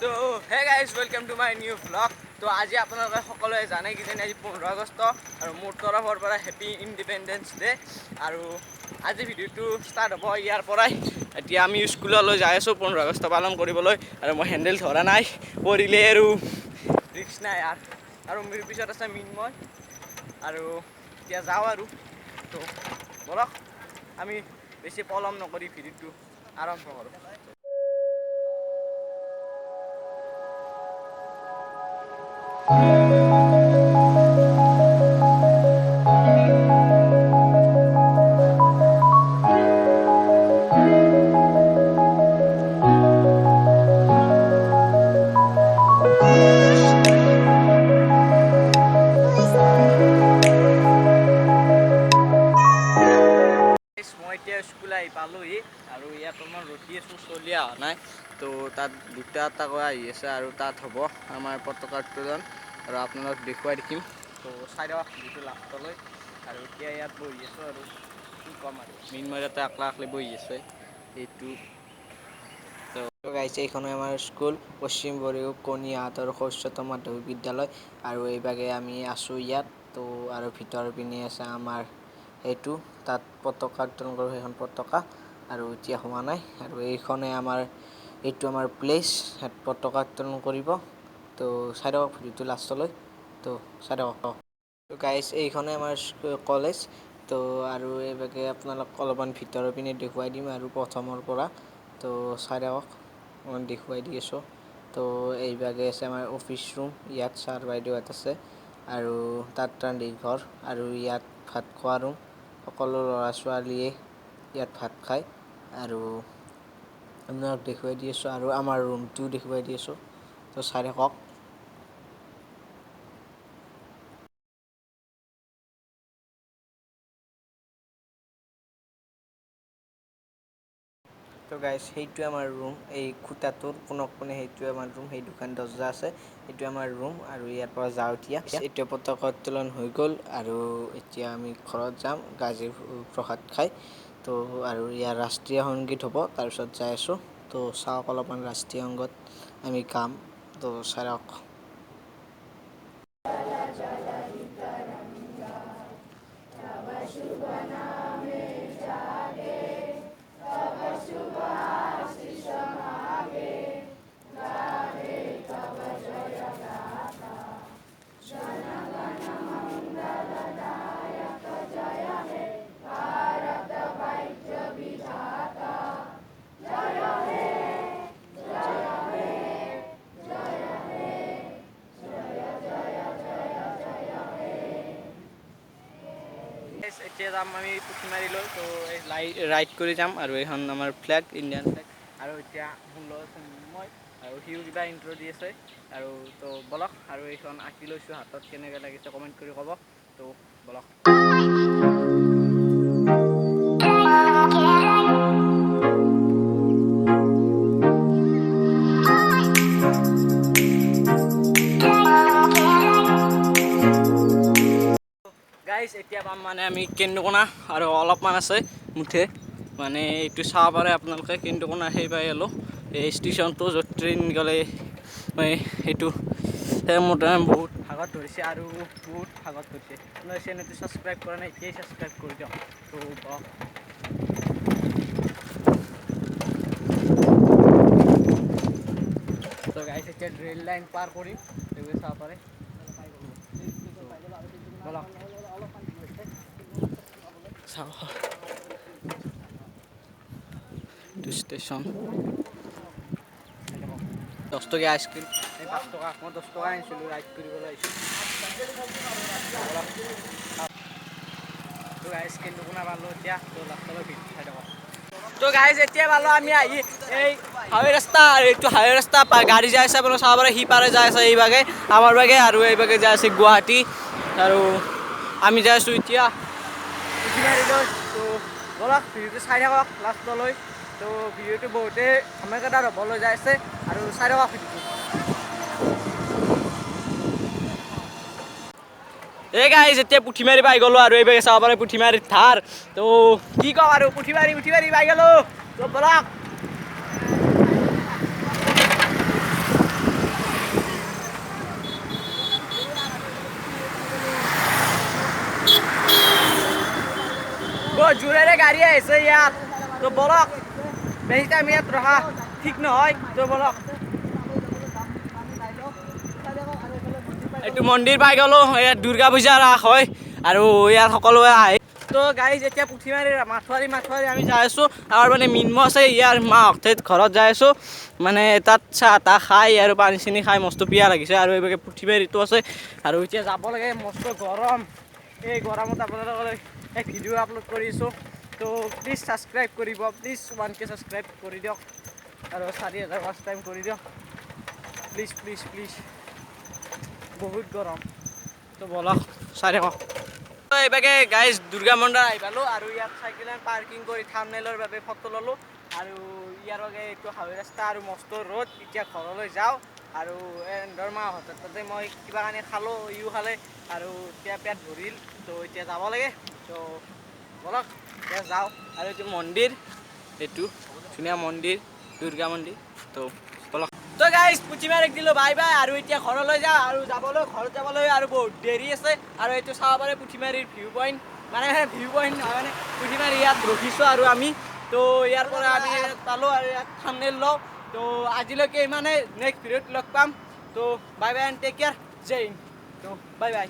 তো hey guys, welcome to my new vlog. তো আজি আপোনালোকে সকলোৱে জানে কিজানি আজি 15 আগষ্ট আৰু মোৰ তৰফৰ পৰা হেপী ইণ্ডিপেণ্ডেঞ্চ ডে। আৰু আজি ভিডিঅ'টো ষ্টাৰ্ট হ'ব ইয়াৰ পৰাই। এতিয়া আমি স্কুললৈ যাই আছোঁ 15 আগষ্ট পালন কৰিবলৈ আৰু মই হেণ্ডেল ধৰা নাই, পৰিলে আৰু ৰিক্স নাই। আৰু মোৰ পিছত আছে মৃন্ময় আৰু এতিয়া যাওঁ আৰু। তো ব'লক আমি বেছি পলম নকৰি ভিডিঅ'টো আৰম্ভ কৰোঁ। মই এতিয়া স্কুল আহি পালোহি আৰু ইয়াত অলপমান ৰখি আছোঁ, চলি অহা নাই। তো তাত দুটা এটাকৈ আহি আছে আৰু তাত হ'ব আমাৰ পতাকা উত্তোলন আৰু আপোনালোক দেখুৱাই দেখিম। তো চাই দিয়ক ভিডিঅ'টো লাষ্টলৈ। আৰু এতিয়া ইয়াত বহি আছোঁ আৰু কি ক'ম আৰু, মৃন্ময় তাতে আকলা আকলি বহি আছে এইটো। তো গাইছে, এইখনে আমাৰ স্কুল পশ্চিম বৰিও কণীহাট আৰু উচ্চতৰ মাধ্যমিক বিদ্যালয় আৰু এইভাগে আমি আছোঁ ইয়াত। তো আৰু ভিতৰৰ পিনে আছে আমাৰ এইটো, তাত পতাকা উত্তোলন কৰোঁ সেইখন পতাকা আৰু এতিয়া হোৱা নাই। আৰু এইখনে আমাৰ এইটো আমাৰ প্লেচ, ইয়াত পতাকা উত্তোলন কৰিব। তো চাই থাকক ভিডিঅ'টো লাষ্টলৈ, তো চাই থাকক। তো গাইছ, এইখনে আমাৰ কলেজ। তো আৰু এইভাগে আপোনালোক অলপমান ভিতৰৰ পিনে দেখুৱাই দিম আৰু প্ৰথমৰ পৰা। তো চাই থাকক, মই দেখুৱাই দি আছোঁ। তো এইভাগে আছে আমাৰ অফিচ ৰুম, ইয়াত ছাৰ বাইদেউহঁত আছে আৰু তাত ৰান্ধি ঘৰ আৰু ইয়াত ভাত খোৱা ৰুম। সকলো ল'ৰা ছোৱালীয়ে ইয়াত ভাত খায় আৰু আপোনাক দেখুৱাই দি আছোঁ আৰু আমাৰ ৰুমটোও দেখুৱাই দি আছোঁ। তো চাই থাকক। তো গাইছ, সেইটোৱে আমাৰ ৰুম, এই খুঁটাটোৰ কোণক কোণে সেইটোৱে আমাৰ ৰুম, সেই দুখন দৰ্জা আছে, সেইটো আমাৰ ৰুম। আৰু ইয়াৰ পৰা যাওঁ এতিয়া। এতিয়া পতাকা উত্তোলন হৈ গ'ল আৰু এতিয়া আমি ঘৰত যাম গাজী প্ৰসাদ খাই। তো আৰু ইয়াৰ ৰাষ্ট্ৰীয় সংগীত হ'ব, তাৰপিছত যাই আছোঁ। তো চাওক অলপমান ৰাষ্ট্ৰীয় সংগীত আমি গাম, তো চাওক। এতিয়া যাম আমি পুঠিমাৰীলৈ। তো এই ৰাইড কৰি যাম আৰু এইখন আমাৰ ফ্লেগ, ইণ্ডিয়ান ফ্লেগ। আৰু এতিয়া মোৰ লগত আছে মৃন্ময় আৰু সিও কিবা ইণ্ট্ৰ' দি আছে আৰু। তো ব'লক, আৰু এইখন আঁকি লৈছোঁ হাতত, কেনেকৈ লাগিছে কমেণ্ট কৰি ক'ব। তো ব'লক। গাইজ, এতিয়া পাম মানে আমি কেন্দুকোনা আৰু অলপমান আছে মুঠে, মানে এইটো চাব পাৰে আপোনালোকে কেন্দুকোনা সেই পাই গ'লোঁ এই ষ্টেচনটো য'ত ট্ৰেইন গ'লে, মানে সেইটো সেই মতে বহুত ভাগত ধৰিছে আৰু বহুত ভাগত ধৰিছে। আপোনালোকে চেনেলটো ছাবস্ক্ৰাইব কৰা নাই, এতিয়াই ছাবস্ক্ৰাইব কৰি দিয়ক। তো ব'লক। তো গাইজ, এতিয়া ৰেল লাইন পাৰ কৰিম, এইবোৰ চাব পাৰে। ব'লক চাওঁ এইটো ষ্টেচন। 10 টকীয়া আইচক্ৰীম, এই 5 টকা, মই 10 টকা আনিছিলোঁ, ৰাইড কৰিবলৈ আহিছোঁ। তো গাইজ, কেন্দুকোনা পালোঁ এতিয়া। তো লাষ্টলৈ ভিডিঅ' চাই থাকক। তো গাইজ, এতিয়া পালোঁ আমি আহি এই হাইৱে ৰাস্তা। আৰু এইটো হাইৱে ৰাস্তা গাড়ী যাই আছে, আপোনালোকে চাব পাৰে। সিপাৰে যাই আছে এইভাগে আমাৰ ভাগে আৰু এইভাগে যাই আছে গুৱাহাটী আৰু আমি যাই আছোঁ এতিয়া পুঠিমাৰীলৈ। তো ব'লক ভিডিঅ'টো চাই থাকক লাষ্টলৈ। তো ভিডিঅ'টো বহুতেই ধমাকেদাৰ হ'বলৈ যাই আছে আৰু চাই থাকক ভিডিঅ'টো। এই গাইজ, এতিয়া পুঠিমাৰী পাই গ'লো আৰু এইভাগে চাব পাৰে পুঠিমাৰীৰ ধাৰ। তো কি কম আৰু, পুঠিমাৰী পুঠিমাৰী পাই গ'লো। তো ব'লক। গাড়ী আহিছে ইয়াত। তো বলক, বেছি টাইম ইয়াত ৰখা ঠিক নহয়। তো বলক, এইটো মন্দিৰ পাই গ'লোঁ। ইয়াত দুৰ্গা পূজা ৰাস হয় আৰু ইয়াত সকলোৱে আহে। তো গাইজ, এতিয়া পুঠিমাৰী মাথুৱাৰী মাথুৱাৰী আমি যাই আছোঁ। আৰু মানে মিন্ম আছে ইয়াৰ মাহঁতে ঘৰত যাই আছোঁ। মানে তাত চাহ তাহ খাই আৰু পানী চানী খাই মস্ত পিয়াহ লাগিছে। আৰু এইভাগে পুঠিমাৰীটো আছে আৰু এতিয়া যাব লাগে। মস্ত গৰম, এই গৰমত আপোনালোকৰ এক ভিডিঅ' আপলোড কৰিছোঁ। তো প্লিজ ছাবস্ক্ৰাইব কৰিব, প্লিজ 1K subscribe কৰি দিয়ক আৰু 4000 ৱাচ টাইম কৰি দিয়ক, প্লিজ প্লিজ প্লিজ। বহুত গৰম। তো বলক, চাই থাকক। এইভাগে গাইজ, দুৰ্গা মন্দিৰ আহি পালোঁ আৰু ইয়াত চাইকেল পাৰ্কিং কৰি থামনেলৰ বাবে ফটো ল'লোঁ। আৰু ইয়াৰ বাবে এইটো হাইৱে ৰাস্তা আৰু মস্ত ৰ'দ। এতিয়া ঘৰলৈ যাওঁ আৰু এন্ধৰ মাহঁতৰ তাতে মই কিবা কানি খালোঁ, ইও খালে আৰু এতিয়া পেট ভৰিল। তো এতিয়া যাব লাগে। তো বলক, এতিয়া যাওঁ। আৰু এইটো মন্দিৰ, এইটো ধুনীয়া মন্দিৰ, দুৰ্গা মন্দিৰ। তো বলক। তো গাইজ, পুথিমাৰীক দিলোঁ বাই বাই আৰু এতিয়া ঘৰলৈ যাওঁ। আৰু যাবলৈ, ঘৰত যাবলৈ আৰু বহুত দেৰি আছে। আৰু এইটো চাব পাৰে পুথিমাৰীৰ ভিউ পইণ্ট, মানে ভিউ পইণ্ট নহয়, মানে পুথিমাৰী ইয়াত ৰখিছোঁ আৰু আমি। তো ইয়াৰ পৰা আমি ইয়াত পালোঁ আৰু ইয়াত থামনেল লওঁ। তো আজিলৈকে ইমানে, নেক্সট ভিডিঅ'ত লগ পাম। তো bye bye and take care, Jay Hind. তো বাই বাই।